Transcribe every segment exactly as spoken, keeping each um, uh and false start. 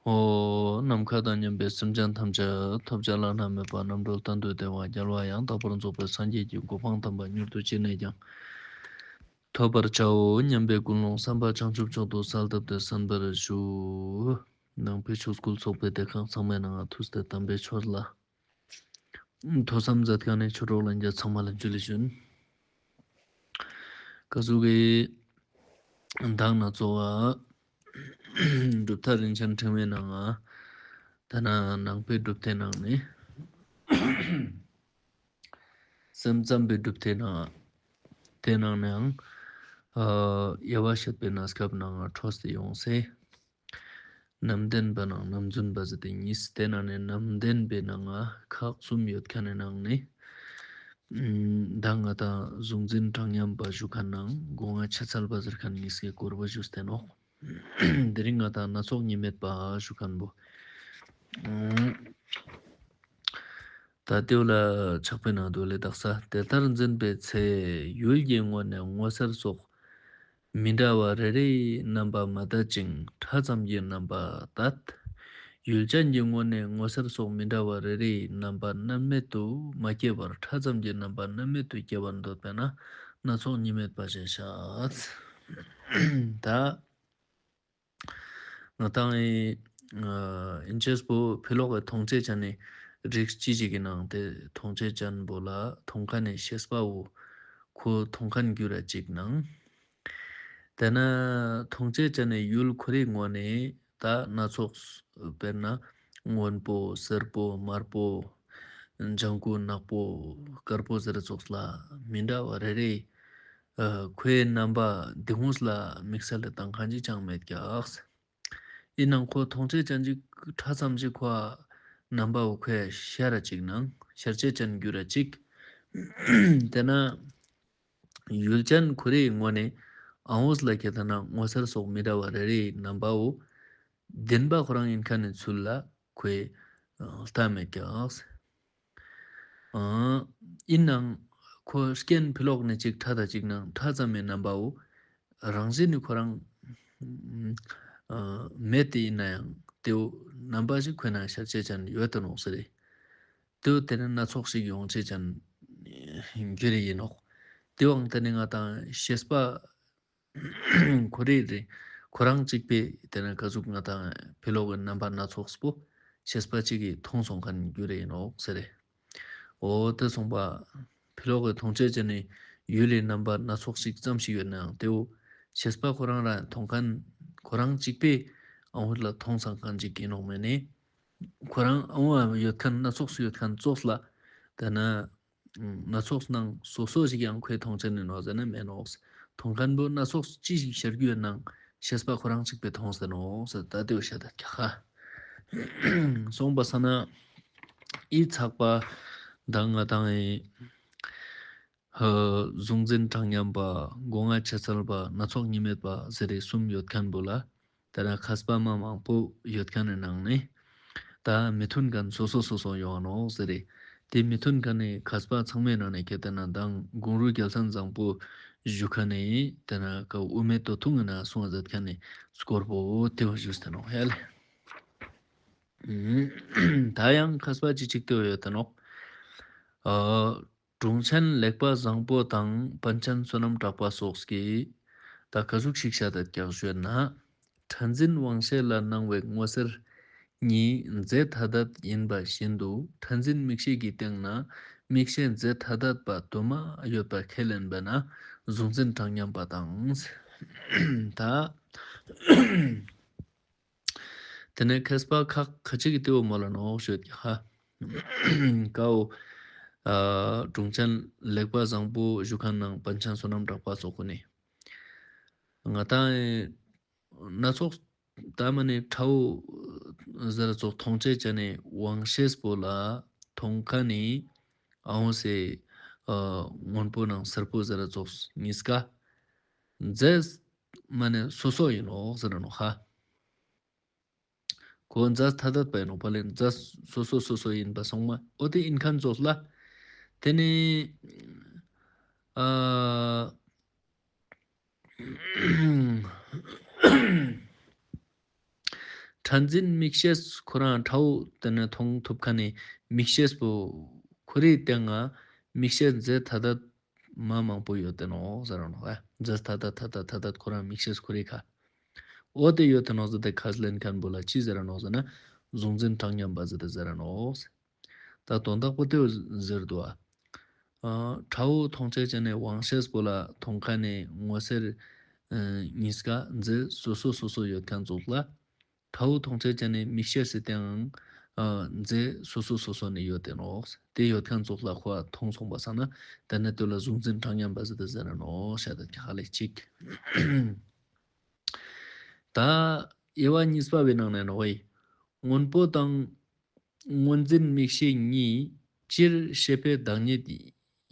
ཨོ། ནམ་མཁའ་དང་མཉམ་པའི་སེམས་ཅན་ཐམས་ཅད་ཐོབ་བྱ་བླ་ན་མེད་པ་རྣམ་གྲོལ་གཏན་དུ་བདེ་བ་རྒྱལ་བ་ཡང་དག་པར་རྫོགས་པའི་སངས་རྒྱས་ཀྱི་གོ་འཕང་དམ་པ་མྱུར་དུ་ཅི་ནས་ཀྱང་ཐོབ་པར་བྱའོ་སྙམ་པའི་ཀུན་སློང་བསམ་པ་བྱང་ཆུབ་མཆོག་ཏུ་གསལ་བཏབ་སྟེ་གསན་པར་ཞུ། ནང་པའི་ཆོས་སྐུལ་ཚོགས་པའི་སྡེ་ཁག་ཚང་མའི་ནང་ང་ཐུགས་ཏེ་དམ་པའི་ཆོས་ལ་ཐོས་བསམ་མཛད་མཁན་ནི་ཆོས་གྲོགས་ལྷན་རྒྱས་ཚང་མ་ལ་འཇུ་ལེ་ཞུན། ཀ་ཟུག་གི་མདང་ན་གཙོ་བ་གྲུབ་མཐའ་རིན་ཆེན་ཕྲེང་བའི་ནང་ང་ད་ན་ནང་པའི་གྲུབ་མཐའི་ནང་ནས་སེམས་ཙམ་པའི་གྲུབ་མཐའི་ནང་དེ་ནང་ནའང་དབྱེ་བ་བཤད་པའི་གནས་སྐབས་ནང་ང་འཕྲོས་ཏེ་ཡོང་སེ། ནམ་བདེན་པ་ནང་ནམ་རྫུན་པ་ཟེར་ཏེ་གཉིས། དེ་ནང་ནས་ནམ་བདེན་པའི་ནང་ང་ཁག་གསུམ་ཡོད་མཁན་ནི་ནང་ནས་ད་ང་དང་གཟུང་འཛིན་གྲངས་མཉམ་པ་ཞུ་མཁན་ནང་སྒོ་ང་ཕྱི་ཚལ་པ་ཟེར་མཁན་གཉིས་ཀའི་སྐོར་བ་ཞུས་ཏེ་ནོག་དེ་རིང་ང་དང་སྣ་ཚོགས་གཉིས་མེད་པ་ཞུ་མཁན་པོ། ད་ལྟེའུ་ལ་ཆགས་པའི་ནང་དུ་ལས་དག་ས། དེ་ལྟར་འཛིན་པའི་ཚེ་ཡུལ་གྱི་ངོ་ནས་མངོན་གསལ་སོགས་མི་འདྲ་བ་རེ་རེའི་རྣམ་པ་མ་དད་ཅིང་ཕྲ་ཙམ་གྱི་རྣམ་པ་དད། ཡུལ་ཅན་གྱི་ངོ་ནས་མངོན་གསལ་སོགས་མི་འདྲ་བ་རེ་རེའི་རྣམ་པ་རྣམ་མེད་དུ་མ་སྐྱེས་པར་ཕྲ་ཙམ་གྱི་རྣམ་པ་རྣམ་མེད་དུ་སྐྱེ་བར་འདོད་པས་ན་སྣ་ཚོགས་གཉིས་མེད་པ་ཞེས་བྱ། ད། ང་དང་ཨིན་ཅེས་པོ་ཕི་ལོག་གི་མཐོང་ཆོས་ཅན་ནི་རིགས་སྤྱི་གཅིག་གི་ནང་དེ་མཐོང་ཆོས་ཅན་པོ་ལ་མཐོང་མཁན་ནི་ཤེས་པ་བོ་ཁོ་མཐོང་མཁན་རྒྱུ་ར་གཅིག་ནང་། དེ་ན་མཐོང་ཆོས་ཅན་ནི་ཡུལ་ཁོ་རའི་ངོ་ནས་ད་སྣ་ཚོགས། དཔེར་ན་སྔོན་པོ་སེར་པོ་དམར་པོ་ལྗང་ཁུ་ནག་པོ་དཀར་པོ་ཟེར་ཙོགས་ལ་མི་འདྲ་བ་རེ་རེ། ཁོའི་རྣམ་པ་འདི་ངོས་ལ་དམིགས་བསལ་ལ་དང་གང་ཅི་ཅང་མེད་ཀྱག་ཡིན་ནང་ཁོ་མཐོང་ཆོས་ཅན་ཅིག་ཕྲ་ཙམ་ཅིག་ཁོ་རྣམ་པ་བོ་ཁོའི་ཤར་ར་ཅིག་ནང་ཤར་ཆོས་ཅན་རྒྱུ་ར་ཅིག་དེ་ན་ཡུལ་ཅན་ཁོ་རའི་ངོ་ནས་ཨང་འོས་ལ་ཁྱེད་ད་ན་མངོན་གསལ་སོགས་མི་འདྲ་བ་རེ་རེའི་རྣམ་པ་བོ་བདེན་པ་ཁོ་རང་ཡིན་མཁན་ནི་ཚུལ་ལ་ཁོའི་ལྟ་མེད་ཀྱག་ཨང་། ཡིན་ནའང་ཁོ་རྐྱེན་ཕི་ལོག་ནས་གཅིག་ཕྲ་དང་གཅིག་ནང་ཕྲ་ཙམ་མའི་རྣམ་པའོ། རང་བཞིན་ནི་ཁོ་རང་ཨང་། མེད་དེ་ཡིན་ན་ཡང་དེའོ་རྣམ་པ་ཞིག་ཁོའི་ནང་ཤར་ཆོས་ཅན་ཡོད་དོ་ནོག་ཟེར་རེད། དེའོ་དེ་ནི་སྣ་ཚོགས་ཤིག་ཡོང་ཆོས་ཅན་རྒྱུ་རེ་ཡིན་ནོག་དེའང་དེ་ནི་ང་དང་ཤེས་པ། ཁོ་རེ་རེ་ཁོ་རང་གཅིག་པས་དེ་ན་ག་ཟུག་ང་དང་ཕི་ལོག་གི་རྣམ་པ་སྣ་ཚོགས་པོ་ཤེས་པ་གཅིག་གིས་མཐོང་སོང་མཁན་རྒྱུ་རེ་ཡིན་ནོག་ཟེར་རེད། འོ་དེ་སོང་པ། ཕི་ལོག་གི་མཐོང་ཆོས་ཅན་ནི་ཡུལ་ལས་རྣམ་པ་སྣ་ཚོགས་ཤིག་ཙམ་ཞིག་ཡོད་ནའང་དེའོ་ཤེས་པ་ཁོ་རང་རང་མཐོང་མཁན་ཁོ་རང་གཅིག་པས་ཨང་ཧུར་ལ་མཐོང་སང་མཁན་ཅིག་ཡིན་ནོག་མེད་ནི། ཁོ་རང་ཨང་ཧུར་ཡོད་མཁན་སྣ་ཚོགས་སུ་ཡོད་མཁན་ཙོགས་ལ་དེ་ན། སྣ་ཚོགས་ནང་སོ་སོ་ཞིག་ཡང་ཁོའི་མཐོང་ཆོས་ནི་ནོག་ཟེར་ན་མེད་ནོག་མཐོང་མཁན་པོ་སྣ་ཚོགས་ཅི་ཞིག་ཤར་རྒྱུ་ཡོད་ནང་ཤེས་པ་ཁོ་རང་གཅིག་པས་མཐོང་ཟེར་ནོག་ཟེར་ད་དེའོ་ཤ་ད་ཁྱ་ཁ། སོང་པ་ས་ན་ཨི་ཚག་པ་དང་ང་དང་ཨི་གཟུང་འཛིན་གྲངས་མཉམ་པ་སྒོ་ང་ཕྱི་ཚལ་པ་སྣ་ཚོགས་གཉིས་མེད་པ་ཟེར་རེ་གསུམ་ཡོད་མཁན་པོ་ལ། དེ་ན་མཁས་པ་མ་མང་པོ་ཡོད་མཁན་ནི་ནང་ནས་ད་མི་མཐུན་མཁན་སོ་སོ་སོ་སོ་ཡོང་ནོག་ཟེར་རེད། དེ་མི་མཐུན་མཁན་ནི་མཁས་པ་ཚང་མའི་ནང་ནས་ཁྱེད་དེ་ན་མདང་གུང་རུ་རྒྱལ་མཚན་བཟང་པོ་བཞུགས་མཁན་ནི་དེ་ན་ཀ་དབུ་མའི་ཏོ་ཐུང་ངི་ན་གསུང་བ་མཛད་མཁན་ནི་སྐོར་པོ་དེ་བ་བཞུགས་ཏེ་ནོག་ཧེ་ལེ། ད་ཡང་མཁས་པ་ཅི་ཅིག་ཏེ་ཡོད་དེ་ནོག་ཨ། དྲུང་ཆེན་ལེགས་པ་བཟང་པོ་དང་པཎ་ཆེན་བསོད་ནམས་གྲགས་པ་སོགས་ཀྱིས་ད་ག་ཟུག་ཞིག་བཤད་དད་ཀྱང་ཞུས་ན། ཕྲ་འཛིན་དབང་ཤེས་ལ་སྣང་བའི་མངོན་གསལ་གཉིས་རྫས་ཐ་དད་ཡིན་པ་བཞིན་དུ་ཕྲ་འཛིན་མིག་ཤེས་ཀྱི་སྟེང་ན་མིག་ཤེས་རྫས་ཐ་དད་པ་དུ་མ་ཡོད་པ་ཁས་ལེན་པས་ན་གཟུང་འཛིན་གྲངས་མཉམ་པ་དང་། ད། དེ་ནས་མཁས་པ་ཁག་ཁ་ཅིག་གིས་དེའོ་མོལ་ལ་ནོག་ཤོད་ཀྱི་ཧ། ཀའོ། ཨ། དྲུང་ཆེན་ལེགས་པ་བཟང་པོ་བཞུགས་མཁན་ནང་པཎ་ཆེན་བསོད་ནམས་གྲགས་པ་སོགས་ཀུན་ནི། ང་དང་སྣ་ཚོགས་ད་མ་ནི་ཁྲའོ་ཟེར་ཙོགས་མཐོང་ཆོས་ཅན་ནི་དབང་ཤེས་པོ་ལ་མཐོང་མཁན་ནི་ཨའོ་སེ་ཨ་སྔོན་པོ་ནང་སེར་པོ་ཟེར་ཙོགས་གཉིས་ཀ་རྫས་མ་ནི་སོ་སོ་ཡིན་ནོག་ཟེར་ནོག་ཧ། ཁོ་རྫས་ཐ་དད་པ་ཡིན་ནོག་པ་ལས་རྫས་སོ་སོ་སོ་སོ་ཡིན་པ་སོང་མ་ཨོ་དེ་ཡིན་མཁན་ཙོགས་ལ། དེ་ནི་ཨ། ཕྲ་འཛིན་མིག་ཤེས་ཁོ་རང་ཁྲ་བོ་དེ་ནས་མཐོང་ཐུབ་མཁན་ནི་མིག་ཤེས་པོ་ཁོ་རའི་སྟེང་ང་མིག་ཤེས་རྫས་ཐ་དད་མ་མང་པོ་ཡོད་དེ་ནོག་ཟེར་ར་ནོག་ཨ། རྫས་ཐ་དད་ཐ་དད་ཐ་དད་ཁོ་རང་མིག་ཤེས་ཁོ་རའི་ཁ། འོ་དེ་ཡོད་དེ་ནོག་ཟེར་ཏེ་ཁས་ལེན་མཁན་པོ་ལ་ཅི་ཟེར་ར་ནོག་ཟེར་ན། གཟུང་འཛིན་གྲངས་མཉམ་པ་ཟེར་ཏེ་ཟེར་ར་ནོག། ད་དོན་དག་པོ་དེ་ཟེར་འདུག་ཨ། ཨ། ཁྲ་བོ་མཐོང་ཆ་ཅན་ནི་དབང་ཤེས་པོ་ལ་མཐོང་མཁན་ནི་མངོན་གསལ་ཨ་གཉིས་ཀ་རྫས་སོ་སོ་སོ་སོ་ཡོད་མཁན་ཙོགས་ལ། ཁྲ་བོ་མཐོང་ཆ་ཅན་ནི་མིག་ཤེས་སི་སྟེང་ཨ་རྫས་སོ་སོ་སོ་སོ་ནས་ཡོད་དེ་ནོག། དེ་ཡོད་མཁན་ཙོགས་ལ་ཁོ་མཐོང་སོང་པ་སང་ན་དེ་ནི་དེ་ལ་གཟུང་འཛིན་གྲངས་མཉམ་པ་ཟེར་ཏེ་ཟེར་ར་ནོག་ཤ་ད་ཁ་ལེ་གཅིག། ད་དབྱེ་བ་གཉིས་པ་བའི་ནང་ནས་ནོག་ཨེ། སྔོན་པོ་དང་། སྔོ་འཛིན་མིག་ཤེས་གཉིས་སྤྱིར་ཤེས་པའི་བདག་ཉིད་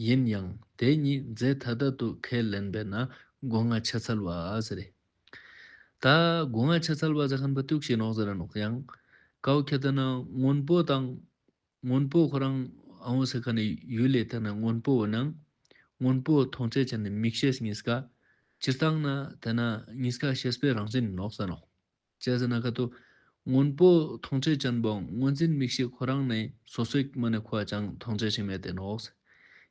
ཡིན་ཡང་དེ་གཉིས་རྫས་ཐ་དད་དུ་ཁས་ལེན་པས་ན་སྒོ་ལྔ་ཆ་ཚང་བ་ཟེར། ད་སྒོ་ལྔ་ཆ་ཚང་བ་ཟེར་མཁན་པོ་ཏུག་ཞིག་ནོག་ཟེར་ར་ནོག་ཡང་། ཀའོ་ཁྱེད་ལྟ་ན་སྔོན་པོ་དང་སྔོན་པོ་ཁོ་རང་ཨ་འོ་ཟེར་མཁན་ནི་ཡུལ་ལས་ཐ་ན་སྔོན་པོ་འོ་ནང་སྔོན་པོ་མཐོང་ཆ་ཅན་ནི་མིག་ཤེས་གཉིས་ཀ་སྤྱིར་བཏང་ན་དེ་ན་གཉིས་ཀ་ཤེས་པའི་རང་བཞིན་ནོག་ཟེར་ནོག། ཅི་ཟེར་ན་ཁ་ཏོ། སྔོན་པོ་མཐོང་ཆ་ཅན་པོའང་སྔོ་འཛིན་མིག་ཤེས་ཁོ་རང་ནས་སོ་སོའི་མ་ནས་ཁོ་ཅང་མཐོང་ཆ་ཞིག་མེད་དེ་ནོག།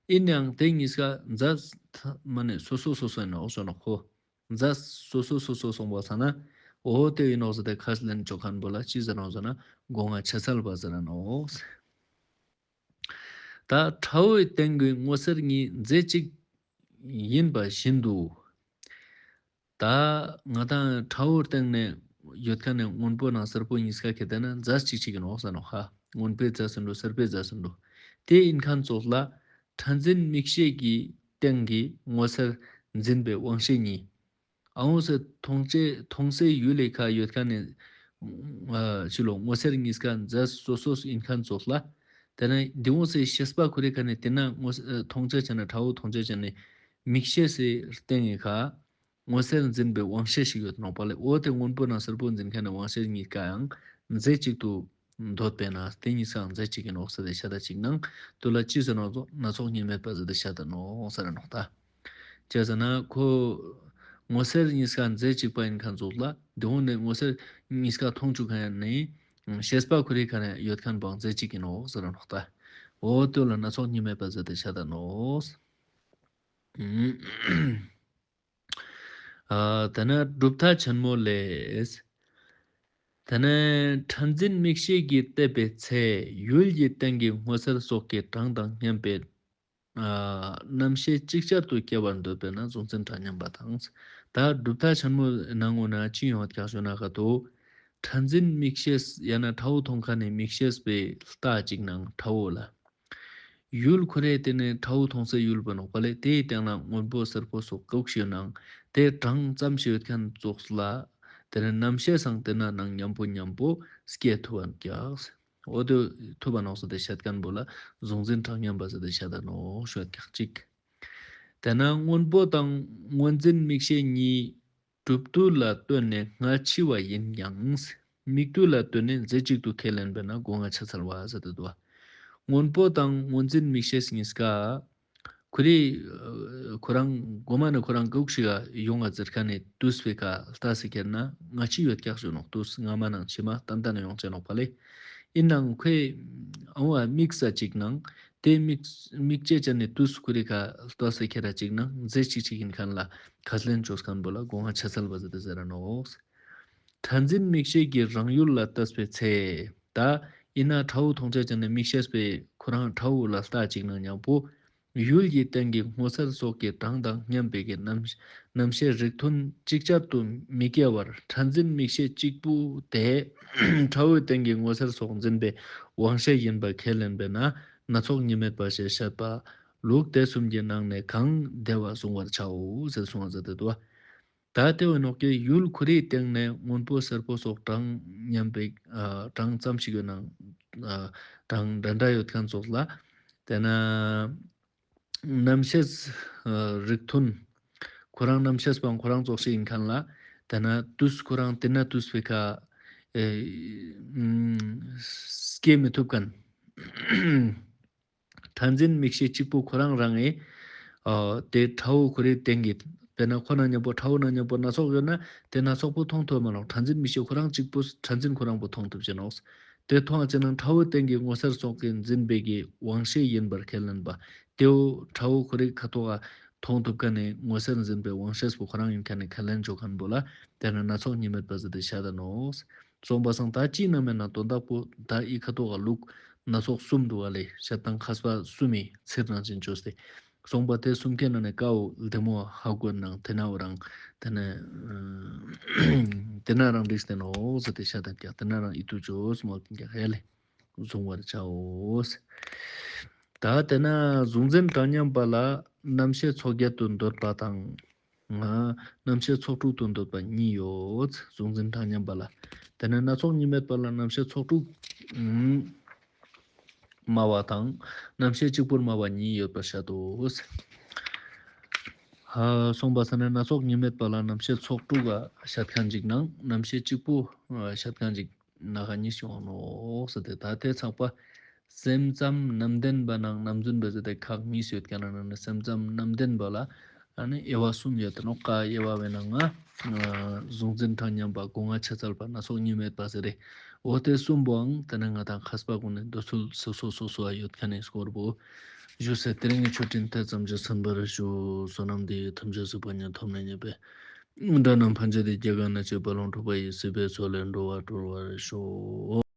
ཡིན་ཡང་དེ་གཉིས་ཀ་རྫས་མ་ནས་སོ་སོ་སོ་སོ་ནོག་ཟེར་ནོག་ཁོ། རྫས་སོ་སོ་སོ་སོ་སོང་བ་ས་ན། འོ་དེ་ཡིན་ནོག་ཟེར་ཏེ་ཁས་ལེན་ཆོག་མཁན་པོ་ལ་ཅི་ཟེར་ནོག་ཟེར་ན་སྒོ་ལྔ་ཆ་ཚང་བ་ཟེར་ནོག། ད་ཁྲ་བོའི་སྟེང་གི་མངོན་གསལ་གཉིས་རྫས་གཅིག་ཡིན་པ་བཞིན་དུ། ད་ང་དང་ཁྲ་བོའི་སྟེང་ནས་ཡོད་མཁན་ནི་སྔོན་པོ་ནང་སེར་པོ་གཉིས་ཀ་ཁེ་ཏེ་ན་རྫས་གཅིག་གཅིག་ཡིན་ནོག་ཟེར་ནོག་ཧ། སྔོན་པོའི་རྫས་ཟེར་འགྲོ་སེར་པོའི་རྫས་ཟེར་འགྲོ། དེ་ཡིན་མཁན་ཙོགས་ལ་ཕྲ་འཛིན་མིག་ཤེས་ཀྱི་སྟེང་གི་མངོན་གསལ་འཛིན་པའི་དབང་ཤེས་གཉིས། ཨ་འོ་ཟེར་མཐོང་ཆའི་མཐོང་སའི་ཡུལ་ལས་ཁ་ཡོད་མཁན་ནི། ཨ་ཕྱི་ལོ་མངོན་གསལ་གཉིས་ཀ་རྫས་སོ་སོ་ཡིན་མཁན་ཙོགས་ལ། དེ་ནས་འདི་འོ་ཟེར་ཤེས་པ་ཁོ་རའི་ཁ་ནས་དེ་ན་མངོན་གསལ་མཐོང་ཆ་ཅན་ན་ཁྲ་བོ་མཐོང་ཆ་ཅན་ནི་མིག་ཤེས་སི་སྟེང་གི་ཁ། མངོན་གསལ་འཛིན་པའི་དབང་ཤེས་ཤིག་ཡོད་ནོག་པ་ལས་འོ་དེ་སྔོན་པོ་ནང་སེར་པོ་འཛིན་མཁན་ནི་དབང་ཤེས་གཉིས་ཀའང་རྫས་གཅིག་ཏུ་འདོད་པས་ན་དེ་གཉིས་སའང་རྫས་གཅིག་ཡིན་ནོག་ཟེར་ཏེ་ཤ་ད་གཅིག་ནང་དུ་ལ་ཅི་ཟེར་ནོག་ཟེར་ན་སྣ་ཚོགས་གཉིས་མེད་པ་ཟེར་ཏེ་ཤ་ད་ནོག་ཟེར་ནོག་ད། ཅི་ཟེར་ན་ཁོ་མངོན་གསལ་གཉིས་ཀ་རྫས་གཅིག་པ་ཡིན་མཁན་ཙོགས་ལ་དེ་འོ་ནས་མངོན་གསལ་གཉིས་ཀ་མཐོང་བཅུག་མཁན་ནི་ཤེས་པ་ཁོ་རའི་ཁ་ནས་ཡོད་མཁན་པའང་རྫས་གཅིག་ཡིན་ནོག་ཟེར་ནོག་ད། འོ་དེ་ལ་སྣ་ཚོགས་གཉིས་མེད་པ་ཟེར་ཏེ་ཤ་ད་ནོག། ཨ་དེ་ནས་གྲུབ་མཐའ་ཆེན་མོ་ལས། དེ་ནས་ཕྲ་འཛིན་མིག་ཤེས་ཀྱིས་བལྟས་པའི་ཚེ་ཡུལ་གྱི་སྟེང་གི་མངོན་གསལ་སོགས་ཀྱི་གྲངས་དང་མཉམ་པའི་ཨ་རྣམ་ཤེས་ཅིག་ཅར་དུ་སྐྱེ་བར་འདོད་པས་ན་གཟུང་འཛིན་གྲངས་མཉམ་པ་དང་། ད་གྲུབ་མཐའ་ཆེན་མོའི་ནང་ངོ་ན་ཅི་ཡོང་བ་ཀྱང་ཞུ་ན་ག་དོ། ཕྲ་འཛིན་མིག་ཤེས་ཡང་ན་ཁྲ་བོ་མཐོང་མཁན་ནི་མིག་ཤེས་པའི་རྟགས་གཅིག་ནང་ཁྲ་བོ་ལ། ཡུལ་ཁོ་རའི་སྟེང་ནས་ཁྲ་བོ་མཐོང་སའི་ཡུལ་པོ་ནོག་པ་ལས་དེའི་སྟེང་ན་སྔོན་པོ་སེར་པོ་སོགས་དགུག་ཞིག་ནང་དེ་གྲངས་ཙམ་ཞིག་ཡོད་མཁན་ཙོགས་ལ། དེ་ནས་རྣམ་ཤེས་སང་དེ་ན་ནང་མཉམ་པོ་མཉམ་པོ་སྐྱེ་ཐུབ་པ་ཀྱག། འོ་དེ་ཐུབ་པ་ནོག་ཟེར་ཏེ་བཤད་མཁན་པོ་ལ་གཟུང་འཛིན་གྲངས་མཉམ་པ་ཟེར་ཏེ་བཤད་ད་ནོག་ཞུ་བ་ཀྱག་གཅིག། དེ་ན་སྔོན་པོ་དང་སྔོ་འཛིན་མིག་ཤེས་གཉིས། གྲུབ་བསྡུས་ལ་ལྟོས་ནས་སྔ་ཕྱི་བ་ཡིན་ཀྱང་། མིག་བསྡུས་ལ་ལྟོས་ནས་རྫས་གཅིག་ཏུ་ཁས་ལེན་པས་ན་སྒོ་ལྔ་ཆ་ཚང་བ་ཟེར་ཏེ་འདུག་བ། སྔོན་པོ་དང་སྔོ་འཛིན་མིག་ཤེས་གཉིས་ཀ། ཁོ་རེ་ཁོ་རང་མགོ་མ་ནས་ཁོ་རང་གུག་ཤིག་ག་ཡོང་བ་ཟེར་མཁན་ནི་དུས་པའི་ཁ་ལྟ་སེ་ཁྱེར་ན་སྔ་ཕྱི་ཡོད་ཀྱག་ཞུ་ནོག། དུས་སྔ་མ་ནང་ཕྱི་མ་ཏན་ཏན་ཡོང་ཅེ་ནོག་པ་ལས། ཡིན་ནའང་ཁོས་ཨང་བ་དམིགས་ས་གཅིག་ནང་དེ་དམིགས་དམིགས་བཅས་ཅན་ནི་དུས་ཁོ་རེ་ཁ་ལྟ་སེ་ཁྱེར་ར་གཅིག་ནང་རྫས་གཅིག་གཅིག་ཡིན་མཁན་ལ་ཁས་ལེན་བཅོས་མཁན་པོ་ལ་སྒོ་ལྔ་ཆ་ཚང་བ་ཟེར་ཏེ་ཟེར་ར་ནོག། ཕྲ་འཛིན་མིག་ཤེས་ཀྱི་རང་ཡུལ་ལ་ལྟ་བའི་ཚེ། ད་ཡིན་ན་ཁྲ་བོ་མཐོང་ཆ་ཅན་ནི་མིག་ཤེས་པས་ཁོ་རང་ཁྲ་བོ་ལ་ལྟ་གཅིག་ན་མཉམ་པོ། ཡུལ་གྱི་སྟེང་གི་སྔོ་སེར་སོགས་ཀྱི་གྲངས་དང་མཉམ་པའི་གི་རྣམ་རྣམ་ཤེས་རིགས་མཐུན་ཅིག་ཅར་དུ་མི་སྐྱེ་བར་ཕྲ་འཛིན་མིག་ཤེས་གཅིག་པུ་དེ་ཁྲ་བོའི་སྟེང་གི་སྔོ་སེར་སོགས་འཛིན་པའི་དབང་ཤེས་ཡིན་པ་ཁས་ལེན་པས་ན་སྣ་ཚོགས་གཉིས་མེད་པ་ཞེས་བཤད་པ། ལུགས་དེ་གསུམ་གྱི་ནང་ནས་གང་བདེ་བ་བཟུང་བར་བྱའོ་ཟེར་གསུངས་པ་ཟེར་ཏེ་འདུག། ད་ལྟེ་བའི་ནོག་ཀྱི་ཡུལ་ཁོ་རའི་སྟེང་ནས་སྔོན་པོ་སེར་པོ་སོགས་གྲངས་མཉམ་པའི་ཨ་གྲངས་ཙམ་ཞིག་ཡོད་ནའང་ཨ་གྲངས་འདྲ་འདྲ་ཡོད་མཁན་ཙོགས་ལ། དེ་ན་རྣམ་ཤེས་ཨ་རིགས་མཐུན། ཁོ་རང་རྣམ་ཤེས་པའང་ཁོ་རང་ཙོགས་ཤིག་ཡིན་མཁན་ལ། དེ་ན་དུས་ཁོ་རང་དེ་ན་དུས་པའི་ཁ་ཨེ་ཨམ་སྐྱེ་མི་ཐུབ་མཁན། ཕྲ་འཛིན་མིག་ཤེས་གཅིག་པུ་ཁོ་རང་རང་ངི་ཨ་དེ་ཁྲ་བོ་ཁོ་རའི་སྟེང་གི་ དཔེར་ན་ཁོ་ན་མཉམ་པོ་ཁྲ་བོ་ན་མཉམ་པོ་སྣ་ཚོགས་ཡོད་ན་དེ་སྣ་ཚོགས་པོ་མཐོང་ཐུབ་མ་ལོང་། ཁྲ་འཛིན་མིག་ཤེས་ཁོ་རང་གཅིག་པོ་ཁྲ་འཛིན་ཁོ་རང་པོ་མཐོང་ཐུབ་ཅེ་ནོག། དེ་མཐོང་བ་ཅེ་ན་ཁྲ་བོ་སྟེང་གི་ངོ་སེར་སོགས་ཀྱི་འཛིན་པའི་གི་དབང་ཤེས་ཡིན་པར་ཁས་ལེན་པ། དེའོ་ཁྲ་བོ་ཁོ་རེ་ཁ་ཐོག་ག་མཐོང་ཐུབ་མཁན་ནི་ངོ་སེར་འཛིན་པའི་དབང་ཤེས་པོ་ཁོ་རང་ཡིན་མཁན་ནི་ཁས་ལེན་བྱོ་མཁན་པོ་ལ་དེ་ན་སྣ་ཚོགས་གཉིས་མེད་པ་ཟེར་ཏེ་བཤད་ད་ནོག། སོང་པ་སང་ད་ཅི་ན་མེད་ན་དོན་དག་པོ་ད་ཨི་ཁ་ཐོག་ག་ལུག་སྣ་ཚོགས་གསུམ་འདུག་བ་ལེ། བཤད་སྟངས་མཁས་པ་གསུམ་མི་ཚིར་ནང་བཞིན་བཅོས་ཏེ། སོང་པ་དེ་གསུམ་ཁའི་ནང་ནས་ཀའོ་ལྡེ་མོ་ཧ་གོ་ནང་དེ་ན་འོ་རང་དེ་ནས་དེ་ན་རང་འགྲིག་སྟེ་ནོག་ཟེར་ཏེ་བཤད་དང་ཀྱང་དེ་ན་རང་ཨི་ཐུ་བཅོས་མོ་ཀྱང་ཧེ་ལེ། བཟུང་བར་བྱའོ། ད་དེ་ན་གཟུང་འཛིན་གྲངས་མཉམ་པ་ལ་རྣམ་ཤེས་ཚོགས་བརྒྱད་དུ་འདོད་པ་དང་། ང་རྣམ་ཤེས་ཚོགས་དྲུག་ཏུ་འདོད་པ་གཉིས་ཡོད། གཟུང་འཛིན་གྲངས་མཉམ་པ་ལ། དེ་ནས་སྣ་ཚོགས་གཉིས་མེད་པ་ལ་རྣམ་ཤེས་ཚོགས་དྲུག་སྨྲ་བ་དང་། རྣམ་ཤེས་གཅིག་པུར་སྨྲ་བ་གཉིས་ཡོད་པར་བཤད་དོ། ཧ་སོང་པ་ས་ནས་སྣ་ཚོགས་གཉིས་མེད་པ་ལ་རྣམ་ཤེས་ཚོགས་དྲུག་ག་བཤད་མཁན་ཅིག་ནང་རྣམ་ཤེས་གཅིག་པུ་བཤད་མཁན་ཅིག་སྣ་ཁ་གཉིས་ཤིག་འོང་ནོག་ཟེར་ཏེ། ད་དེ་ཚགས་པ་སེམས་ཙམ་རྣམ་བདེན་པ་ནང་རྣམ་རྫུན་པ་ཟེར་ཏེ་ཁག་གཉིས་ཡོད་མཁན་ནང་ནས་སེམས་ཙམ་རྣམ་བདེན་པ་ལ་ཨ་ནི་དབྱེ་བ་གསུམ་ཡོད་དེ་ནོག། ཀ་དབྱེ་བ་བས་ན་ང་གཟུང་འཛིན་གྲངས་མཉམ་པ་སྒོ་ལྔ་ཆ་ཚང་པ་སྣ་ཚོགས་གཉིས་མེད་པ་ཟེར་རེ། འོ་དེ་གསུམ་པོའང་དེ་ནས་ང་དང་མཁས་པ་ཀུན་ནས་འདོད་ཚུལ་སོ་སོ་སོ་སོ་ཡོད་མཁན་ནི་སྐོར་པོ་ཞུས་ཟེར། དེ་རིང་གི་ཆོས་འབྲེལ་དེ་ཙམ་གྱིས་ཟིན་པར་ཞུ། བསོད་ནམས་འདི་ཡིས་ཐམས་ཅད་གཟིགས་པ་ཉིད་ཐོབ་ནས་ཉེས་པའི་དགྲ་རྣམས་ཕམ་བྱས་ཏེ། སྐྱེ་རྒ་ན་འཆིའི་རྦ་ཀློང་འཁྲུགས་པ་ཡི། སྲིད་པའི་མཚོ་ལས་འགྲོ་བ་སྒྲོལ་བར་ཤོག།